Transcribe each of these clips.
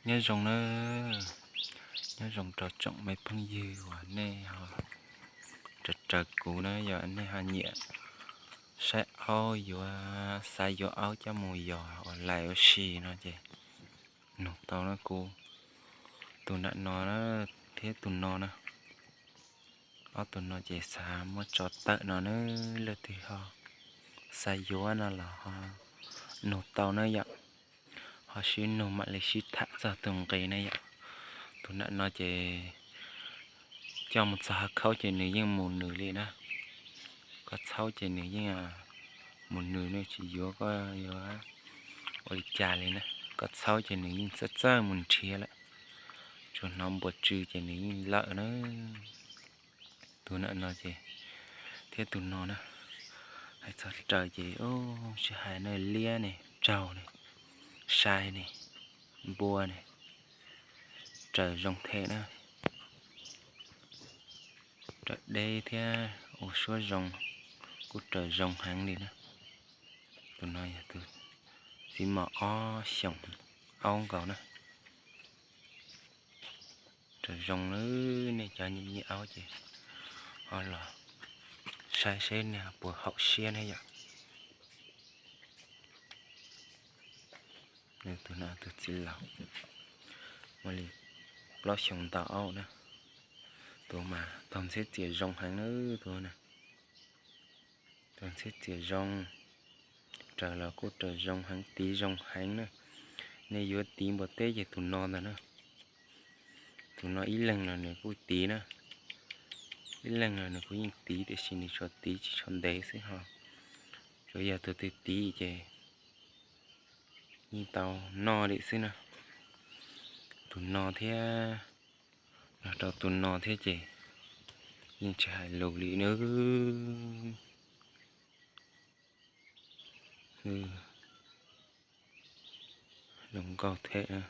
Nyob zoo na, nyob zoo rau tsoom me phooj ywg uas nej ho raws raws kuv na, yog nej ho nyiam saib aub yuav, xav yuav aub coj mus yos ua lais ua si no ces nug tau na kuv. Tus nram no na, thiab tus no na, ob tus no ces xav muab tso tawm no na. Leej twg ho xav yuav no los ho nug tau na yom. Ho sib nug mam li sib tham txog tus nqi na yom. Tus nram no ces coj mus txog hav khaub ces nws yeej mus nws li na. Koj txhaub ces nws yeej mus nws, nws tsis yuav koj yuav ua li cas li na. Koj txhaub ces nws yeej txawj txawj mus nrhiav lawm. Tsuas hnov npua tsw ces nws yeej lawm na. Tus nram no ces, thiab tus no na, hais txog raws ces tsis hais na, liab ne, tsaug ne, sai ne, npua ne, raws zoo them na. Raws deb thiab ua suab zoo, kuj raws zoo heev li na. Tus no yog tus txiv mos ob xyoos aub nkaus na. Raws zoo na, nej cov nyiam nyiam aub ces ho los saib seb nws puas haum siab na yom. Tus no tus txiv laus muaj li plaub xyoos ntau aub na. Tus mas taug ntxhiab txias zoo heev na, tus na. Taug ntxhiab txias zoo, raws los kuj raws zoo heev, tiv zoo heev na. Nej yuav tiv npua teb ces tus no ntag na. Tus no ib leeg los nws kuj tiv na, ib leeg los nws kuj yeej tiv, tiam sis nws tsuas tiv tsis tshua ntev xwb ho. Tsuas yog tus twg tiv ces yeej tau noj li xwb na. Tus no thiab, los rau tus no thiab ces yeej tsis hais lus li na. Zoo nkauj thiab.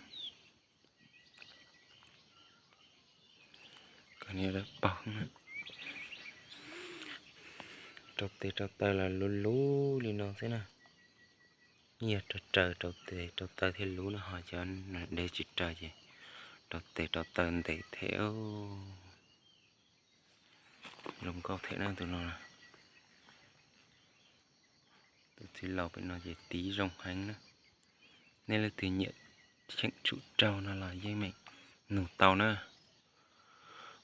Koj niam dawb paug, rau tes rau taw los luv luv li no xwb na. Yog raws raws rau tes rau taw thiaj luv no, ho cov dev tsis raws ces rau tes rau taw ntev thiab. Zoo nkauj thiab na tus no. Tus txiv laus pem no ces tiv zoo heev na. Nej leej twg nyiam cheem tsum raug no los yeej meem nug tau na.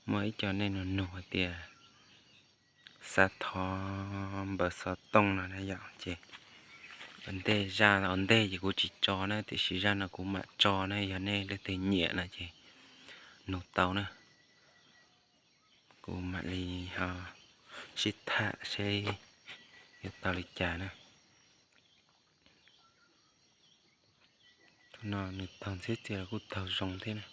Muaj ib co nej nug nug hais tias xav thov npawb xov tooj no na yom, ces ua ntej, zaj ua ntej ces kuv tsis tso na, tiam sis zaj no kuv mam tso na, yog nej leej twg nyiam no ces nug tau na. Kuv mam li ho sib tham seb yuav tau li cas na. Tus no nws taug ntxhiab txias los kuj taug zoo thiab na.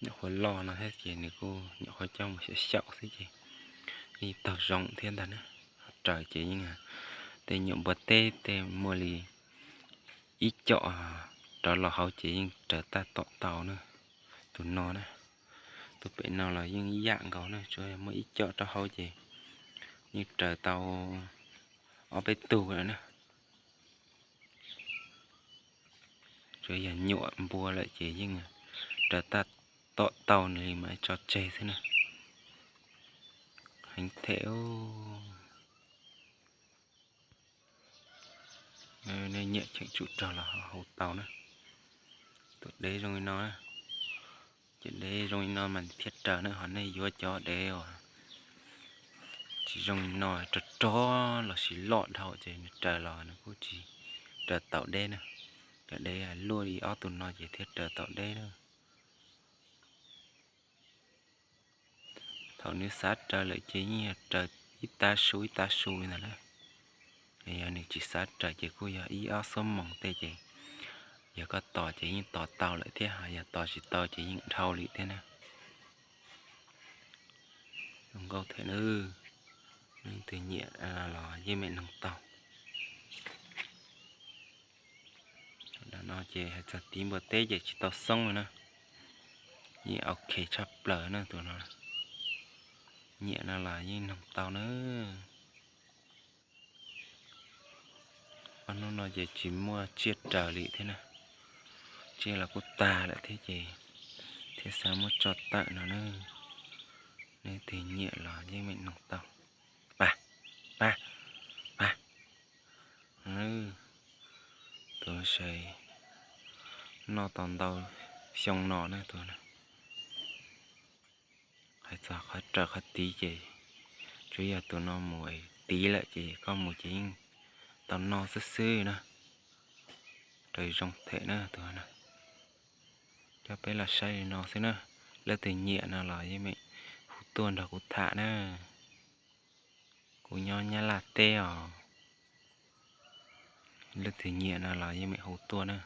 Nyuam qhuav loj no thiab ces nws kuj nyuam qhuav coj mus xyaum xyaum xwb ces yeej taug zoo thiab ntag na. Raws ces yeej, tej nyuam npua teb tej muaj li ib co rov los hauv ces yeej raws tab tom tau na. Tus no na, tus pem no los yeej ib yam nkaus na, tsuas yog muaj ib co rau hauv ces yeej raws tau ob peb tug lawm na. Tsuas yog nyuam npua lawm ces yeej raws tab tom tau nws li mas tso tseg xwb na. Heev thiab. Nej nyiam cheem tsum raug los ho hu tau na. Tus dev zoo li no na, cov dev zoo li no mas thiaj raws na, ho nej yuav cov dev uas tsis zoo li no, rog rog lossis loj dhau ces nws raws los nws kuj tsis raws taus deb na. Cov dev luaj li ob tug no ces thiaj raws taus deb na. Thaum nws xav raws lawm ces yeej yog raws ib tav su ib tav su li ntawd na. Yog nws tsis xav raws ces kuj yog ib ob xuab moos tej ces yog koj tos ces yeej tos tau lawm thiab, ho yog tos tsis tau ces yeej dhau li thiab na. Zoo nkauj thiab na, leej twg nyiam los yeej meem noog tau. Tus no ces hais txog tiv npua teb ces tsis tau xoob li na, yeej ok tshaj plaws na tus no. Nyiam no los yeej noog tau na. Ob hnub no ces tsis muaj tsiaj raws li thiab na, Tsiaj los kuj tag lawm thiab ces thiaj xav muab tso tawm no na. Nej leej twg nyiam los yeej meem noog tau. Pa, pa, pa. Tus sav noj tau ntau xyoo no na tus na. Hais txog qhov raws qhov tiv ces tsuas yog tus no mus tiv lawm ces koj mus ces yeej tau noj xwb xwb na. Raws zoo them na tus no. Coj peb los saib li no xwb na. Leej twg nyiam no los yeej meem hu tuaj nrog kuv tham na. Kuv nyob Nyab Laj teb os. Leej twg nyiam no los yeej meem hu tuaj na.